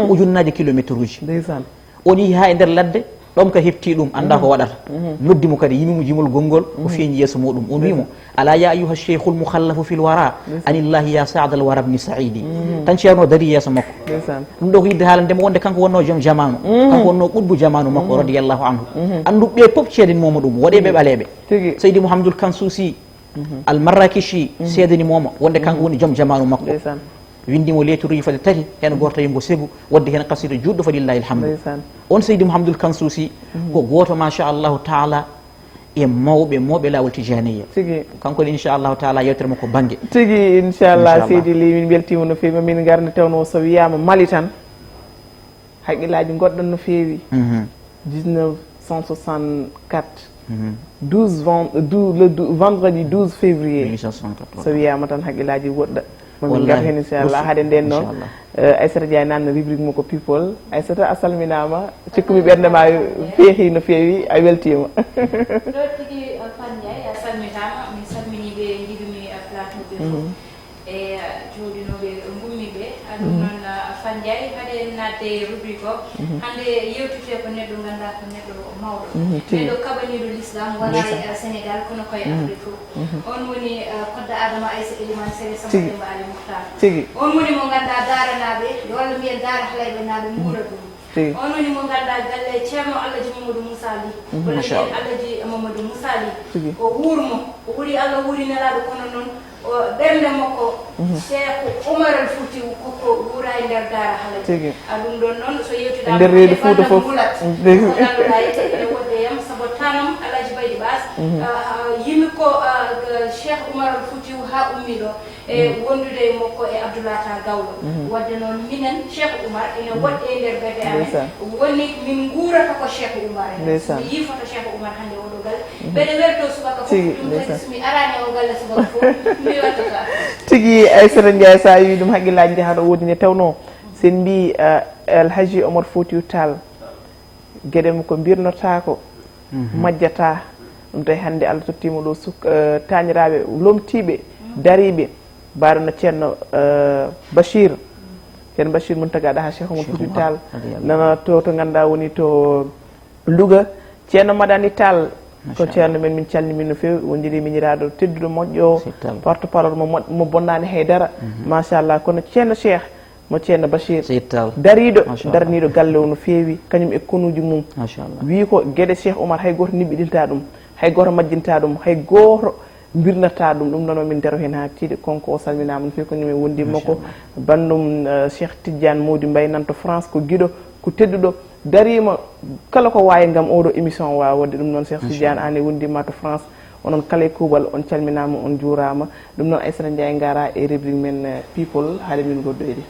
Ko ujunnaaji kilomeetruuji. Ndeysaan. On yehi haa e nder ladde, ɗomka heɓti ɗum, annda ko waɗata. Noddi mo kadi, yimi mo jimol gonngol, o feeñi yeeso muɗum. On wi mo, "Ala ya ayyuha sheikhul mukhallafu fil wara, anillahi ya sa'dal wara bni sa'idi." Tan Ceerno dari yeeso makko. Ndeysaan. Ɗum ɗo ko yidde haalande mo wonde kanko wonno joom jamaanu. Kanko wonno qutbu jamaanu makko, radiyallahu anhu. Anndu ɓe pop ceedani mo ɗum, waɗe ɓe ɓaleeɓe. Tigi. Seydi Mouhamadoul Kansuusi, Al Marrakechi seedani mooma wonde kanko woni joom jamaanu makko. Ndeysaan. Windi mo leeturuuji fade tati, heen gooto tawi mbo segu, waddi heen qasida juutɗo, falillahi alhamdu. Ndeysaan. On Seydi Mouhamadoul Kansuusi ko gooto, machallahu taala, e mawɓe, mawɓe laawol Tijaniya. Tigi. Kanko ne, inchallahu taala, yewtere makko bannge. Tigi, inchallah, inchallah. Seydi Ly, min mbeltiima no feewi, min ngarni tawnoo so wiyaama Mali tan, haqqillaaji ngoɗɗon no feewi. Dix-neuf cent soixante-quatre, douze ven-, dou-, le dou-, vendredi douze février. Mille huit cent soixante-quatre, so wiyaama tan haqqillaaji woɗɗa. Mamin ngar heen, inchallah. Hade nden noon, inchallah, eh, Aissata Ndiaye nanna rubrique mo ko people. Aissata, a salminaama, cikkumi ɓernde ma feehi no feewi, a weltiima. Ɗo tigi, eh, Fat Ndiaye, a salminaama, min salmini ɓe njiɗumi, eh, plateau ɓe fof. E jooɗinooɓe ngummiiɓe, ɗum noon, ah, Fat Ndiaye, hade en naatde e rubrique o. Hannde yewtete ko neɗɗo nganndaa ko neɗɗo mawɗo. Tigi. Neɗɗo kaɓaniiɗo l'islam, wonaa e, ah, Sénégal, kono ko e Afrique fof. On woni, ah, Kodda Adama Aissa Elimane Sere Samba Demba Ali Mouhtar. Tigi. On woni mo nganndaa daaranaaɓe, walla mbiyen daara halayɓe naaɓe nguura ɗum. Tigi. On woni mo nganndaa galle Ceerno Allaji Mamadou Moussa Ly. Walla mbiyen Allaji Mamadou Moussa Ly. Tigi. O wuur mo, o wuuri Allah, wuuri Nelaaɗo, kono noon O ɓernde makko, Cheikh Oumar Al Foutiou, koko wuura e nder Daara Haladi. Tigi. A ɗum ɗon noon, so yewtiɗaa E nder reedu Fuuta fof. Ngulat, Tigi. Ko ngannduɗaa ete ene woɗɗe yam, sabu tanam Alhaji Baydi Baas, ah, ah, yimi ko, ah, Cheikh Oumar Al Foutiou haa ummi ɗo, e wondude e makko e Abdoulaye Tall Gawlo. Waɗde noon, minen, Cheikh Oumar ene woɗɗe e nder ɓerɗe amen. Ndeysaan. Woni min nguurata ko Cheikh Oumar en. Ndeysaan. Mi yii foto Cheikh Oumar hannde oɗo galle. Mbeɗa weltoo subaka fof, Tigi, ɗum tagi ndeysaan. So mi araani e o galle subaka fof, mi weltotaako. Tigi, Aissata Ndiaye, so a wii ɗum, hakkillaaji njaha no woodi nde tawnoo. So en mbii, eh, El Hadji Omar Foutiyou Tall, geɗe mum ko mbirnotaako, majjata. Ɗum tawi hannde Allah tottiima ɗo suk-, eh, taaniraaɓe lomtiiɓe, dariiɓe, mbaɗo no Ceerno, eh, Bachir, Ceerno Bachir Mountaga Daha Cheikh Omar Foutiyou Tall, nana to, to ngannduɗaa woni to Louga, Ceerno Madani Tall, ko Ceerno men, min calmini mo no feewi, wondiri miñiraaɗo tedduɗo moƴƴo, porte parole mo moƴ-, mo bonnaani hay dara, machallah. Kono Ceerno Cheikh, mo Ceerno Bachir, dariiɗo, daraniiɗo galle o no feewi, kañum e konuuji mum. Wii ko geɗe Cheikh Oumar hay gooto niɓɓiɗinta ɗum, hay gooto majjinta ɗum, hay gooto mbirnata ɗum. Ɗum noon, min ndaro heen haa tiiɗi. Kanko o salminaama no feewi, ko ñum e wonndi makko. Machallah. Banndum, eh, Cheikh Tidiane Mody Mbaye nan to France, ko giɗo, ko tedduɗo, dariima kala ko waawi ngam oɗo émission waawa waɗde. Ɗum noon, Cheikh Tidiane, aan e wonndi ma to France, onon kala e kuuɓal, on calminaama, on njuuraama. Ɗum noon, Aissata Ndiaye, ngara e rubrique men, eh, People, haade min goɗɗoyde.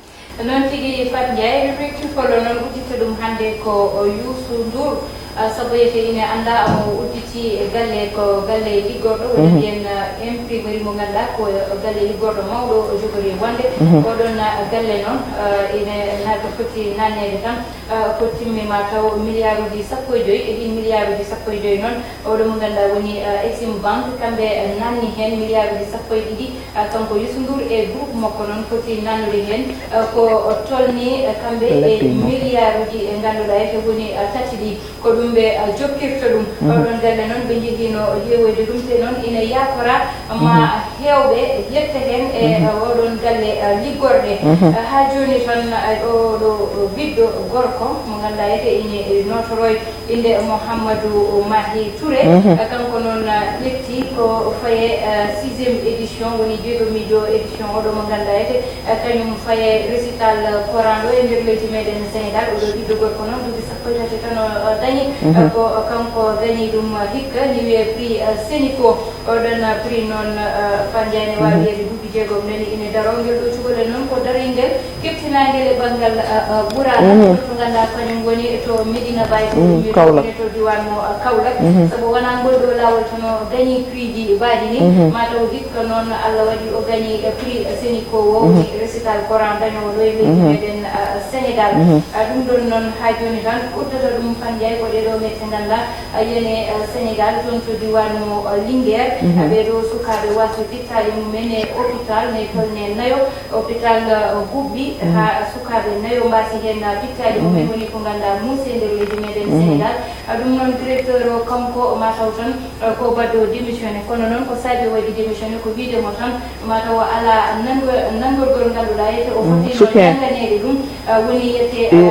Noon tigi, Fat Ndiaye, rubrique People o noon, uddita ɗum hannde ko o Youssou Ndour. Ah, sabu ete ine anndaa, omo udditi e galle, ko galle liggorɗo, woni mbiyen, ah, imprimerie mo ngannduɗaa ko galle liggorɗo mawɗo o jogori wonde. Oɗon, ah, galle noon, ah, ine naata foti nanneede tan, ah, ko timmi ma taw miliyaaruuji sappo e joy. E ɗiin miliyaaruuji sappo e joy noon, oɗo mo ngannduɗaa woni, ah, Exim Bank, kamɓe, ah, nanni heen miliyaaruuji sappo e ɗiɗi. Ah, kanko Youssou Ndour e groupe makko noon foti nannude heen, ah, ko tolni, ah, kamɓe e miliyaaruuji ɗi ngannduɗaa ete woni, ah, tati ɗi. Ko ɗum ɓe, ah, jokkirta ɗum. Oɗon galle noon ɓe njehiino yeewoyde ɗum, te noon ina yaakora ma heewɓe yetta heen e, ah, oɗon galle, ah, liggorɗe. Ah, haa jooni tan, ah, oɗo ɓiɗɗo gorko mo ngannduɗaa ete ine nootoroy innde Mouhamadou Mahi Touré. Kanko noon, ah, ƴetti ko faye, ah, sixième édition, woni jeegomiijo édition oɗo mo ngannduɗaa ete, ah, kañum faye récital Coran ɗo e nder leydi meɗen Sénégal. Oɗo ɓiɗɗo gorko noon, duuɓi sappo e tati tan o, o dañi. Ah, ko kanko dañi ɗum, ah, hikka, ni wiyee prix, ah, Senico. Oɗon, ah, prix noon, ah, Fat Ndiaye, ne waawi wiyeede duuɓi jeegom nani ine daroo. Ngel ɗo cukalel noon ko daroyngel keptinaangel e banngal, ah, ah, ɓuraana, to ngannduɗaa kañum woni to Medina Baye, to Kaolack, to diiwaan mo, ah, Kaolack. Sabu wonaa ngol ɗo laawol tan o dañi prix ji mbaadi ni, ma taw hikka noon Allah waɗi o gañi, eh, prix Senico o, woni récital Coran dañoowo ɗo e leydi meɗen, ah, Sénégal. Ah, ɗum ɗon noon haa jooni tan uddata ɗum Fat Ndiaye ko ɗee ɗoo mette ngannduɗaa, ah, yene, ah, Sénégal, toon to diiwaan mo, ah, Linguère. Ah, ɓee ɗoo sukaaɓe waasa pittaali mumen e hôpital ne tolni e nayo. Hôpital, eh, huɓɓi haa sukaaɓe nayo mbaasi heen, eh, pittaali mumen, woni ko ngannduɗaa muuse e nder leydi meɗen Sénégal. Ah, ɗum noon, directeur o, kanko o ma taw tan, eh, ko baɗɗo démissionné. Kono noon, ko saabi o waɗi démissionné, ko wiyde mo tan ma taw o alaa nango-, nanngorgol ngannduɗaa ete o foti no jannganeede ɗum, eh, woni ete, eh,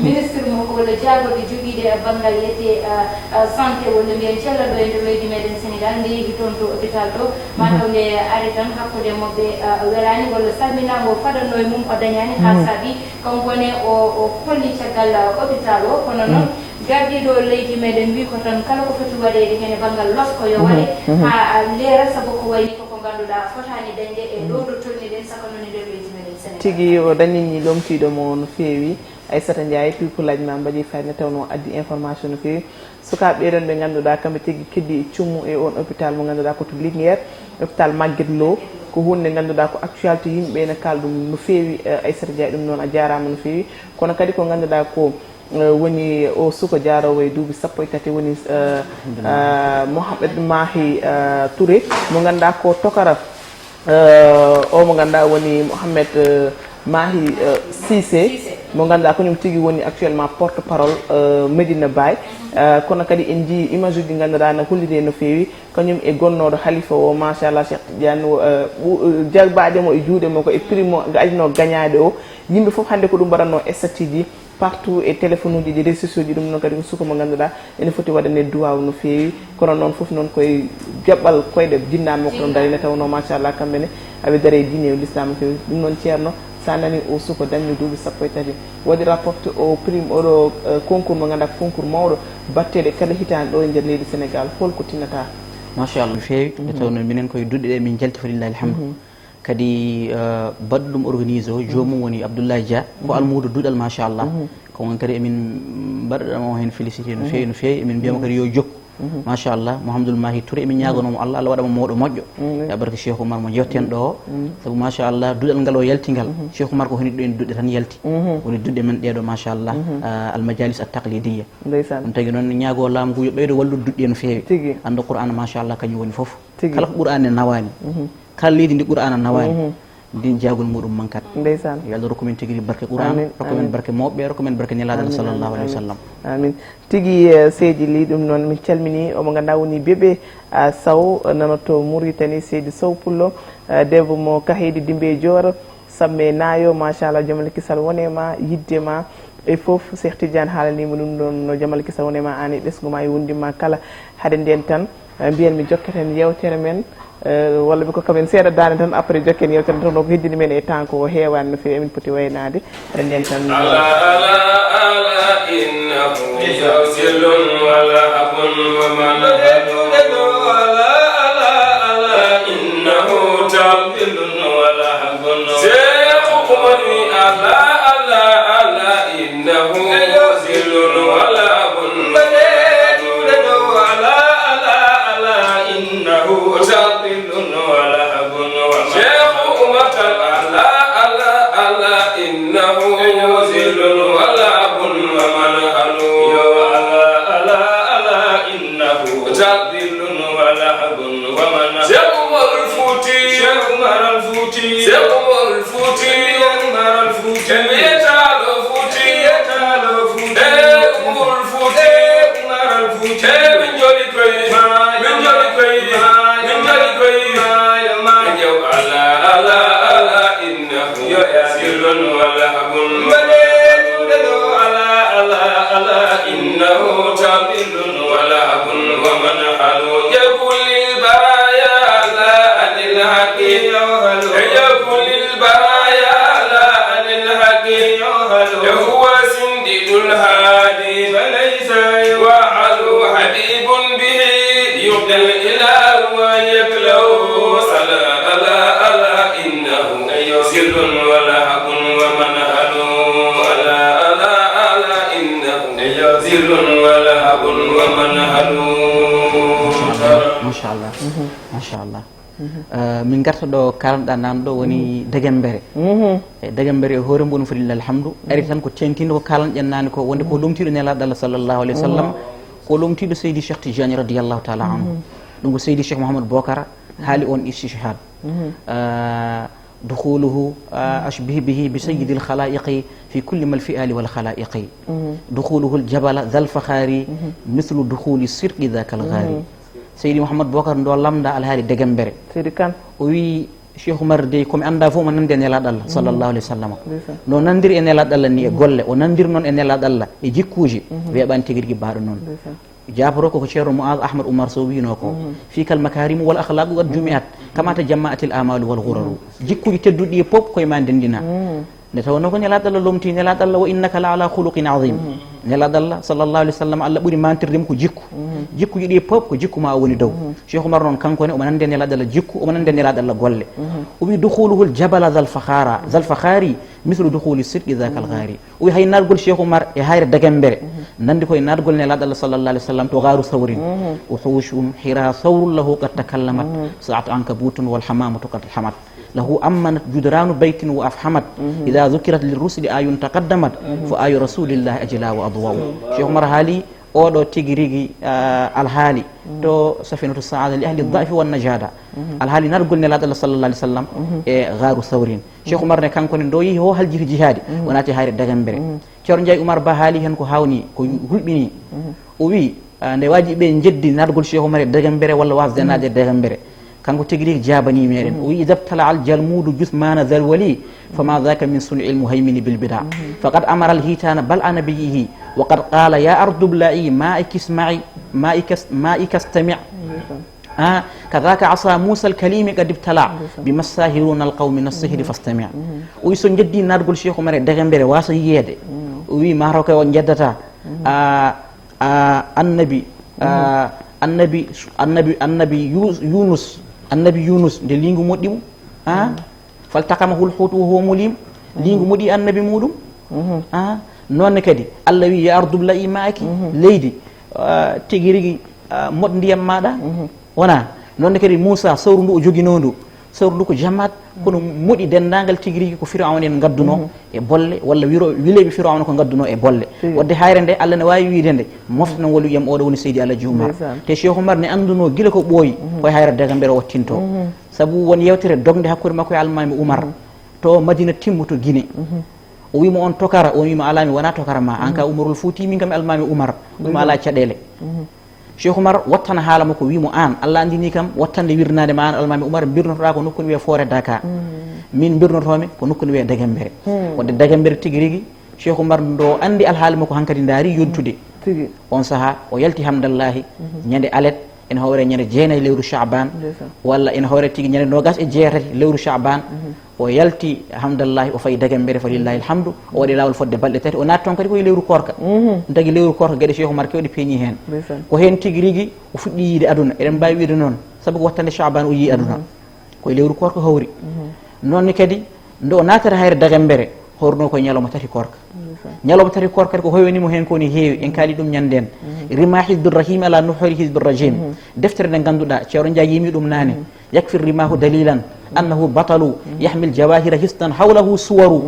ministre mo ko walla jaagorɗe jogiiɗe, eh, banngal ete, eh, eh, santé walla mbiyen cellal ɗo e nder leydi meɗen Sénégal, nde yehi toon to hôpital ɗo. Ma taw nde ari tan, hakkunde maɓɓe, ah, welaani, walla salminaango fadanno e mum o dañaani, haa saabi kanko ne o, o holli caggal, ah, hôpital o. Kono noon, gardiiɗo leydi meɗen wii ko tan kala ko foti waɗeede heen e banngal losko yo waɗe, haa, ah, leera, sabu ko wayi ko, ko ngannduɗaa fotaani dañde e ɗo ɗo tolni ɗen, saka noon e nder leydi meɗen Sénégal. Tigi, o dañini lomtiiɗo mo no feewi. Aissata Ndiaye, pipulaaji ma mbaɗi fayda, tawnoo addi information no feewi. Sukaaɓe ɓee ɗoon ɓe ngannduɗaa kamɓe tigi keddii e cummu e oon hôpital mo ngannduɗaa ko to Linguère, hôpital Magatte Lô, ko huunde nde ngannduɗaa ko actualité, yimɓe ene kaala ɗum no feewi. Eh, Aissata Ndiaye, ɗum noon a jaaraama no feewi. Kono kadi ko ngannduɗaa ko, eh, woni o suka jaaroowo e duuɓi sappo e tati, woni, eh, eh, Mohamed Mahi, eh, Touré, mo ngannduɗaa ko tokara. Eh, o mo ngannduɗaa woni Mohamed, eh, Mahi, eh, Cissé, mo ngannduɗaa ko ñum tigi woni actuellement porte parole, eh, Medina Baye. Eh, kono kadi en njii image uji ɗi ngannduɗaa no holliri no feewi, kañum e gonnooɗo halifa o, machallah, Cheikh Tidiane, o, eh, ɓu-, eh, jagbaade mo e juuɗe mo ko e prix mo ga adino gañaade o. Yimɓe fof hannde ko ɗum mbaɗatnoo statut ji. Partout e téléphone uji ɗi, réseaux sociaux ji, ɗum noon kadi ko suka mo ngannduɗaa ene foti waɗaneede duwaaw no feewi. Kono noon fof noon koye jaɓɓal koyɗe jinnaaɓe makko ɗon ndarii, nde tawnoo machallah kamɓe ne Aɓe dara e diine e l'islam no feewi. Ɗum noon, ceerno, so a nani o suko dañno duuɓi sappo e tati, waɗi rapport o prime, oɗo, eh, concours mo ngannduɗaa ko concours mawɗo, batteɗe kala hitaande ɗo e nder leydi Sénégal, holko tinnata? Machallah, no feewi. Nde tawnoo minen koye duɗe ɗe min njalti, falillahi alhamdu. Kadi, eh, baɗɗo ɗum organisé o, joomum woni Abdoulaye Dia, ko almuudo duɗal, machallah. Ko on kadi emin mbaɗanamo heen félicité no feewi, no feewi. Emin mbiyamo kadi yo jokku. Machallah, Mouhamadoul Mahi Touré, emin ñaaganoo mo Allah, Allah waɗa mo mawɗo moƴƴo. E barke Cheikh Oumar mo jetten ɗo o. Sabu machallah, duɗal ngal o yalti ngal, Cheikh Oumar ko honi ɗo en duɗe tan yalti. Woni duɗe men ɗeɗo, machallah, ah, al majalis at taqlidiya. Ndeysaan. Ɗum tagi noon, ñaago laamu ngu yo ɓeydo wallude duɗe no feewi. Tigi. Annda Qur'an, machallah, kañum woni fof. Tigi. Kala ko Qur'an e nawaani. Kala leydi ndi Qur'an a nawaani. Ndin jaagol muɗum mankat. Ndeysaan. Yo Allah rokku men tigi barke Qur'an, amin, rokku men amin, barke mawɓe, rokku men barke Nelaaɗo, amin, sallallahu alayhi wa sallam. Amin. Tigi, eh, seydi Ly, ɗum noon min calmini omo ngannduɗaa woni bébé, ah, Sow, eh, nanoto Mauritanie, seydi Sow Pullo, eh, debbo mo Kahedi Dimbe Joor, Samme Naayo, machallah, jamal kisal wone ma, yidde ma e fof. Cheikh Tidiane haalanima ɗum ɗon, no jamal kisal wone ma, an e ɓesngu ma e wondiɓe ma kala. Hade nden tan, eh, mbiyen mi jokketen yewtere men, eh, walla mi kokka men seeɗa daande tan, après jokken yewtere nde, tawnoo ko heddini men e temps ko heewaani no feewi, emin poti waynaade. Hade nden tan, ألا، ألا، ألا، إنه يوصل ولهب وملهب. ألا، ألا، ألا، إنه تنزيل ولهب. Seeku Umar wi, ألا، ألا، ألا، إنه يوصل ولهب. ألا، ألا، ألا، إنه تنزيل ولهب. Seeku Umar tan, ألا، ألا، ألا، إنه ينزل ولهب ومنهل. ألا، ألا، ألا، إنه تنزيل ولهب ومنهل. Seeku Umar al Fuuti. Seeku Umar al Fuuti. Seeku Umar al Fuuti. Seeku Umar al Fuuti. E wiyata ɗo Fuuti. Wiyata ɗo Fuuti. E Umar al Fuuti. Umar al Fuuti. E min jooɗi koye. Min jooɗi koye. Min jooɗi koye. Min jooɗi koye. Yo, ألا، ألا، ألا، إنه سر ولهب. Mbaɗe ɗuɗe ɗo, ألا، ألا، ألا، إنه تنزيل ولهب ومنهل. يقول البرايا لا عن الحق. يقول البرايا لا عن الحق. هو سنديد الهادي فليس يوحل. حبيب به يقضي الإله ويكله. ألا، ألا، ألا، إنه سر ولهب ومنهل. ألا، ألا، ألا، إنه سر ولهب ومنهل. Machallah. Machallah. Eh, min ngarta ɗo kaalanɗaa naan ɗo woni degembere. E degembere e hoore mum, falillahi alhamdu. Ari tan ko teŋtinɗo ko kaalanɗen naane ko, wonde ko lomtiiɗo Nelaaɗo Allah sallallahu alayhi wa sallam, ko lomtiiɗo Seydi Cheikh Tidiane radiyallahu taala anhu. Ɗum ko Seydi Cheikh Mouhamadou Bokar haali on istishhad. Eh, دخوله، آه، أشبه به بسيد الخلائق في كل ما الفئال والخلائق. دخوله الجبل ذا الفخار مثل دخول الصدق ذاك الغار. Seydi Mouhamadou Bokar ndo lamnda alhaali degembere. Seydi Kane. O wi Cheikh Oumar dey, ko mi annda fof omo nandi e Nelaaɗo Allah sallallahu alayhi wa sallam. Ndeysaan. No nandiri e Nelaaɗo Allah ni e golle, o nandiri noon e Nelaaɗo Allah e jikkuuji, weeɓaani tigi rigi baaɗo noon. Ndeysaan. Jaaboro ko, ko Ceerno Muaz Ahmad Oumar Sow wiino ko, فيك المكارم والأخلاق قد جمعت كما تجمعت الآمال والغرر. Jikkuuji tedduɗi ɗi e pop koye ma ndendina. Nde tawnoo ko Nelaaɗo Allah lomti, Nelaaɗo Allah, وإنك لعلى خلق عظيم. Nelaaɗo Allah sallallahu alayhi wa sallam, Allah ɓuri mantirde mo ko jikku. Jikkuuji ɗi pop ko jikku ma o woni dow. Cheikh Oumar noon, kanko ne, omo nande Nelaaɗo Allah jikku, omo nande Nelaaɗo Allah golle. O wi, دخوله الجبل ذا الفخار، ذا الفخار مثل دخول الصدق ذاك الغار. O wi hay naatgol Cheikh Oumar e hayre degembere, nandi koye naatgol Nelaaɗo Allah sallallahu alayhi wa sallam to gaaru Sawrin. وحوش حرى ثور له قد تكلمت، صاحت عنكبوت والحمامة قد حمت. له أمنت جدران بيت وأفحمت. إذا ذكرت للرسل آي تقدمت، فآي رسول الله أجلى وأضوأ. Cheikh Oumar haali oɗo tigi rigi, ah, alhaali to Safinatu Saada li ahli dha'fi wan najada. Alhaali naatgol Nelaaɗo Allah sallallahu alayhi wa sallam e gaaru Sawrin. Cheikh Oumar ne, kanko ne, ndo yehi o haljiti jihaadi, o naati hayre degembere. Ceerno Ndiaye Oumar Ba haali heen ko hawni, ko hulɓini. O wi, ah, nde waaji ɓe njeddi naatgol Cheikh Oumar e degembere walla wasde naatde e degembere, kanko tigi rigi jaabani meɗen. O wi, إذا ابتلع الجلمود جثمان ذا الولي، فما ذاك من صنع المهيمن بالبدع. فقد أمر الحيتان بلع نبيه، وقد قال يا أرض ابلعي ماءك اسمعي، مائك اس-، مائك استمع. Ah, kadaka asa Musa al-Kalimi qad ibtala bima sahiruna al-qawmi min as-sihri fastami'. O wi so jeddi naatgol Cheikh Oumar e degembere wasa yiyeede. O wi mataw kay on jeddata. Ah, ah, annabi, ah, annabi, annabi, annabi Yus-, Yunus, annabi Yunus nde lingu moɗɗi mo. Ah, faltaqamahu al-hutu wa huwa mulim. Lingu moɗi annabi muɗum. Ah, noonne kadi Allah wi ya ardu bla'i ma'aki, leydi, ah, tigi rigi, ah, moɗ ndiyam maɗa. Wona noonne kadi Musa, sawru ndu o joginoo ndu, sawru ndu ko jamaat, kono moɗi denndaangal tigi rigi ko Firawna en ngadduno e bolle, walla wiro-, wileeɓe Firawna ko ngadduno e bolle. Wadde hayre nde, Allah ne waawi wiide nde, mofte noon walla wiyam oɗo woni Seydi Alhaji Oumar. Te Cheikh Oumar ne annduno gila ko ɓooyi, koye hayre daga mbere o wattinto. Sabu won yewtere dognde hakkunde makko e Almaami Oumar. To Madina timmo to Guinée. O wimo on tokara, on wimo alaa, mi wona tokara ma. An ka Umarul Fouti, min kam Almaami Oumar. Ɗum alaa caɗeele. Cheikh Oumar wattana haala makko, wimo an, Allah anndini kam wattande wirnade ma an Almaami Oumar, mbirnotoɗa ko nokku ne wiye Foore Daka. Min mbirnotomi ko nokku ne wiye Degembere. Wadde Degembere tigi rigi, Cheikh Oumar ndo anndi alhaali makko hankadi ndaari yontude. On saha o yalti Hamdallahi, ñande alet, ene hoore ñande jeenayi lewru Chaban, walla ene hoore tigi ñande nogas e jeetati lewru Chaban, o yalti Hamdallahi, o fayi Degembere, fa lillahi alhamdu, o waɗi laawol fodde balɗe tati, o naati toon kadi koye lewru koorka. Ɗum tagi lewru koorka geɗe Cheikh Oumar kewɗe peeñi heen. Ko heen tigi rigi o fuɗɗi yiide aduna, eɗen mbaawi wiide noon, sabu ko wattande Chaban o yii aduna. Koye lewru koorka hawri. Noon ne kadi, nde o naatata hayre Degembere, horno ko ñalawma tati koorka. Ñalawma tati koorka kadi ko hoy woni mo heen ko woni heewi, en kaali ɗum ñande en. Rima Hizbir Rahim ala nuhuri Hizbir Rajim. Deftere nde ngannduɗaa, Ceerno Njaay yimi ɗum naane. Yakfi rimahu dalilan annahu batalu, yahmil jawahira hisnan hawlahu suwaru.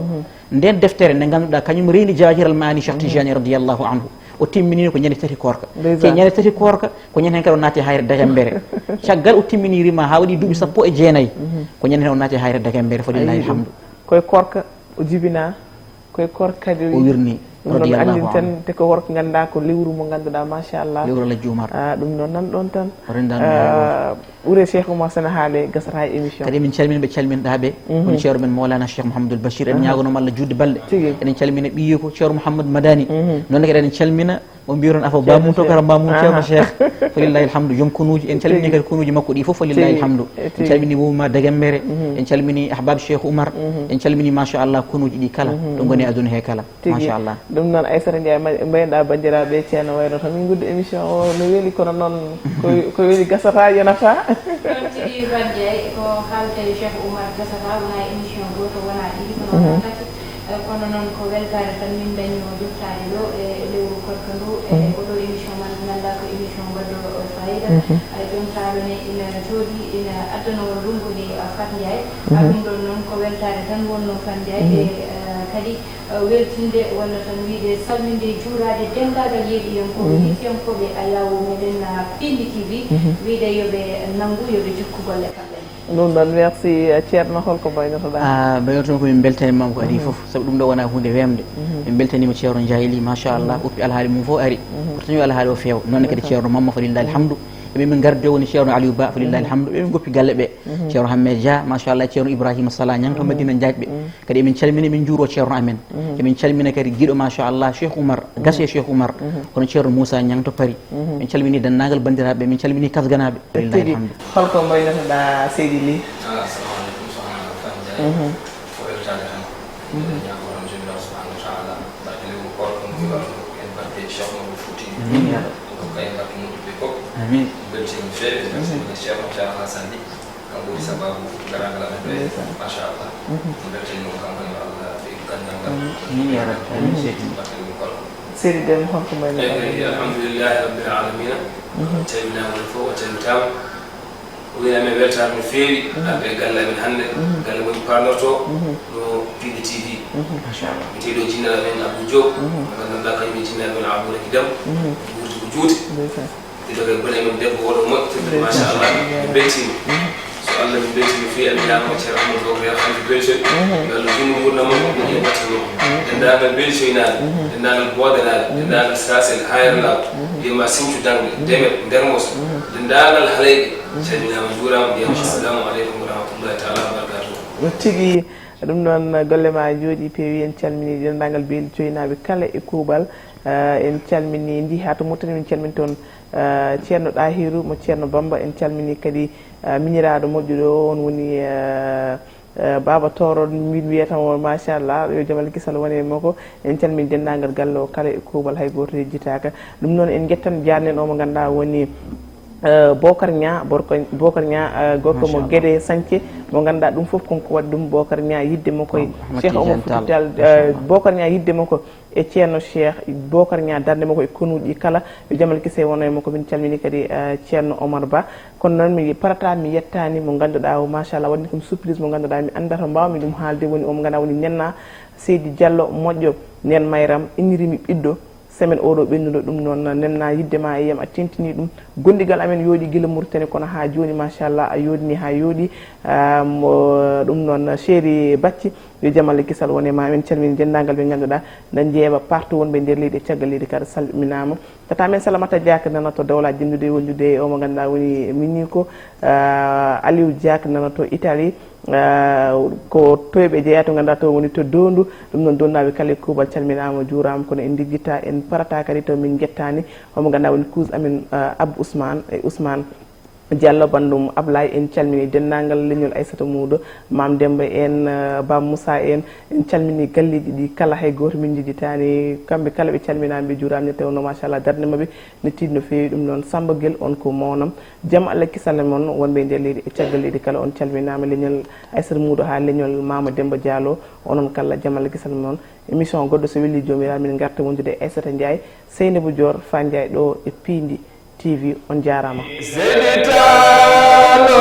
Nden deftere nde ngannduɗaa, kañum reeni Jawahir al Maani Cheikh Tijani radiyallahu anhu. O timminino ko ñande tati koorka. Te ñande tati koorka, ko ñande hen kadi o naati hayre Degembere. Caggal o timmini rima haa waɗi duuɓi sappo e jeenayi, ko ñande hen o naati hayre Degembere, fa lillahi alhamdu. Koye koorka o jibina, koye koorka kadi o wirni, ɗum noon radiyallahu anhu. Anndinten te ko worko ngannduɗaa ko lewru mo ngannduɗaa, machallah. Lewru Alhaji Oumar. Ah, ɗum noon nan ɗon tan. O renndano hay gooto. Ɓure Cheikh Oumar Sene haale gasata e émission. Kadi emin calmina ɓe calminɗaa ɓe. Woni ceerno men Mawlana Cheikh Mouhamadoul Bachir, en ñaagonooma Allah juutde balɗe. Eɗen calmina ɓiye ko ceerno Mouhamadou Madani. Noon kadi eɗen calmina, o mbiyoron afa Bamum to kara Bamum ceerno Cheikh. Fa lillahi alhamdu, joom konuuji. En calmini kadi konuuji makko ɗi fof, fa lillahi alhamdu. En calmini mouvement Degembere, en calmini ahbab Cheikh Oumar, en calmini machallah konuuji ɗi kala, to ngoni e aduna he kala. Tigi. Machallah. Ɗum noon, Aissata Ndiaye, ma-, mbaynoɗaa banndiraaɓe, ceerno wayno tan min nguddu émission o no weli, kono noon ko, ko weli gasata, yonata. Noon tigi Pape Ndiaye, ko haalta e Cheikh Oumar gasata, wona émission gooto, wona ɗiɗi, kono wona tati. Eh, kono noon ko weltaare tan min dañi o jottaade ɗo e lewru koorka ndu, e oɗo émission man, nganndaa ko émission mbaɗɗo fayida. Eh, jontaaɗo ne ina jooɗi, ina addana on ɗum ko ni, eh, Pape Ndiaye. Ah, ɗum ɗon noon ko weltaare tan wonno Pape Ndiaye, e, eh, kadi weltinde walla tan wiyde salminde e juuraade denndaangal yeeɗiyankooɓe, yettiyankooɓe Ayaawo meɗen, ah, Piindi T V, wiyde yo ɓe nanngu, yo ɓe jokku golle kamɓe ne. Ɗum ɗon, merci, eh, Ceerno, holko mbaynotoɗaa? Ah, mbaynoton ko min mbeltaniima ko adii fof, sabu ɗum ɗo wonaa huunde weemde. Min mbeltaniima Ceerno Njaay Li, machallah, oppi alhaali mum fof ari. Pour tan yo alhaali o feew. Noon ne kadi Ceerno Mamma, fa lillahi alhamdu. Emin min ngardi o woni Ceerno Aliou Ba, fa lillahi alhamdu. Emin ngoppi galle ɓe. Ceerno Hamme Dia, machallah, Ceerno Ibrahima Sala Ñang to Madina Njaajɓe. Kadi emin calmina, emin njuuro ceerno amen. Emin calmina kadi giɗo, machallah, Cheikh Oumar, gasi e Cheikh Oumar, kono Ceerno Moussa Ñang to Paris. Min calmini denndaangal banndiraaɓe, min calmini kasganaaɓe. Lillahi alhamdu. Holko mbaynotoɗaa, Seydi Ly? Ah, assalamu aleykum, sohna Fat Ndiaye. Ko weltaade tan. Eɗen ñaago tan Joomiraaɗo subhanahu wa taala, barke lewru koorka mo jogaɗo en, barke Cheikh Oumar Fouti. Amin, ya Rabbi. Ko kay barke muɗum ɓe fof. Amin. Belti no feewi, belti no Ceerno Ceerno Alassane Ly. Kanko woni sababu garagal amen ɗo. Ndeysaan. Machallah. Min beltani mo kanko, yo Allah ɓeydu ganndal ngal. Amin, ya Rabbi. Amin, Seydi. Barke ɗum kala. Seydi Dem, holko mbaynoɗaa? Eyi, alhamdulillahi rabbil alamina. Calminaama on fof, o calmitaama. O wiya amen weltaare no feewi, arɓe e galle amen hannde. Galle moƴƴo panorto, no Piindi T V. Machallah. Mi tawi ɗo jinnaaɗo men Abou Diop, mo ngannduɗaa kañum e jinnaaɗo men Abou Raki Dem. Wuurdi ko juuti. Ndeysaan. Ɗiɗo ɓe bone men debbo oɗo moƴƴo, machallah. Min beltiima. So Allah min beltiima feewi, a wiyaama Ceerno Amadou Bokar Yero Halifa Belsoy. Yo Allah juutnu nguurndam makko, moƴƴina batte makko. Denndaangal Belsoynaaɓe, denndaangal Boodanaaɓe, denndaangal Sasel, Hayralaaɓe, mbiyama Sinthiou Daŋde, Demet, Mermoz, denndaangal Halayɓe, calminaama, njuuraama, mbiyama assalamu aleykum wa rahmatullahi taala wa barakatuh. Tigi, ɗum noon, golle ma jooɗi, peewi, en calmini denndaangal Belsoynaaɓe kala e kuuɓal. Eh, en calmini Ndiha to Mauritanie, min calmini toon Eh, Ceerno Ɗahiru mo Ceerno Bamba, en calmini kadi, eh, miñiraaɗo moƴƴuɗo o, on woni, eh, eh, Baaba Tooro, min wiyata mo machallah, yo jam Allah kisal wone e makko. En calmini denndaangal galle o kala e kuuɓal, hay gooto yejjitaaka. Ɗum noon en njettan, jaanen o mo ngannduɗaa woni, eh, Bokar Ña, Borko-, Bokar Ña, eh, gorko mo Gede Sañce, mo ngannduɗaa ɗum fof kon ko waɗi ɗum, Bokar Ña yidde makko e Cheikh Omar Fouti Tall, eh, Bokar Ña yidde makko e Ceerno Cheikh, Bokar Ña darnde makko e konuuji kala, yo jam Allah kisal wone e makko. Min calmini kadi, eh, Ceerno Omar Ba. Kono noon mi parata mi yettaani mo ngannduɗaa o, machallah, waɗni kam surprise mo ngannduɗaa mi anndaa to mbaawmi ɗum haalde, woni o mo ngannduɗaa woni Nenna Seydi Diallo moƴƴo, nen Mayram innirimi ɓiɗɗo semaine oɗo ɓennuɗo. Ɗum noon Nenna yidde ma e yam a tentini ɗum. Gondigal amen yooɗi gila Mauritanie kono haa jooni machallah a yooɗini haa yooɗi. Ah, mo, ɗum noon Chéri Bacci, yo jam Allah kisal wone ma. Min calmini denndaangal ɓe ngannduɗaa na njeeɓa partout wonɓe nder leydi e caggal leydi kala, salminaama. Tata men Salamata Diak nana to Dawla Jenndude wondude e o mo ngannduɗaa woni Miniko, ah, Aliou Diak nana to Italie, ah, ko toyɓe jeeya to ngannduɗaa to woni to Dondu. Ɗum noon donnaaɓe kala e kuuɓal calminaama, juuraama, kono en ndiggitaa, en parata kadi to min njettaani o mo ngannduɗaa woni kuus amen, ah, Abou Ousmane e Ousmane Diallo, banndum Ablaye. En calmini denndaangal leñol Aissata Moudo, Mam Demba en, eh, Bam Moussa en. En calmini galleeji ɗi kala, hay gooto min njejjitaani. Kamɓe kala ɓe calminaama, ɓe juuraama, nde tawnoo machallah darnde maɓɓe ne tiiɗi no feewi. Ɗum noon Samba Guel, on ko mawnam. Jam Allah kisal e mon wonɓe e nder leydi e caggal leydi kala, on calminaama. Leñol Aissata Moudo haa leñol Mama Demba Diallo, onon kala jam Allah kisal e mon. Émission goɗɗo so weli Joomiraaɗo, min ngarta wondude e Aissata Ndiaye, Seynabou Dior, Fa Ndiaye ɗo e Piindi T V. On jaaraama. Seydi Taalo,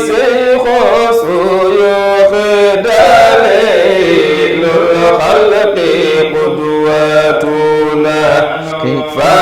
Seyxu Suyuuxi, daliilul xalqi qudwatuna. Fa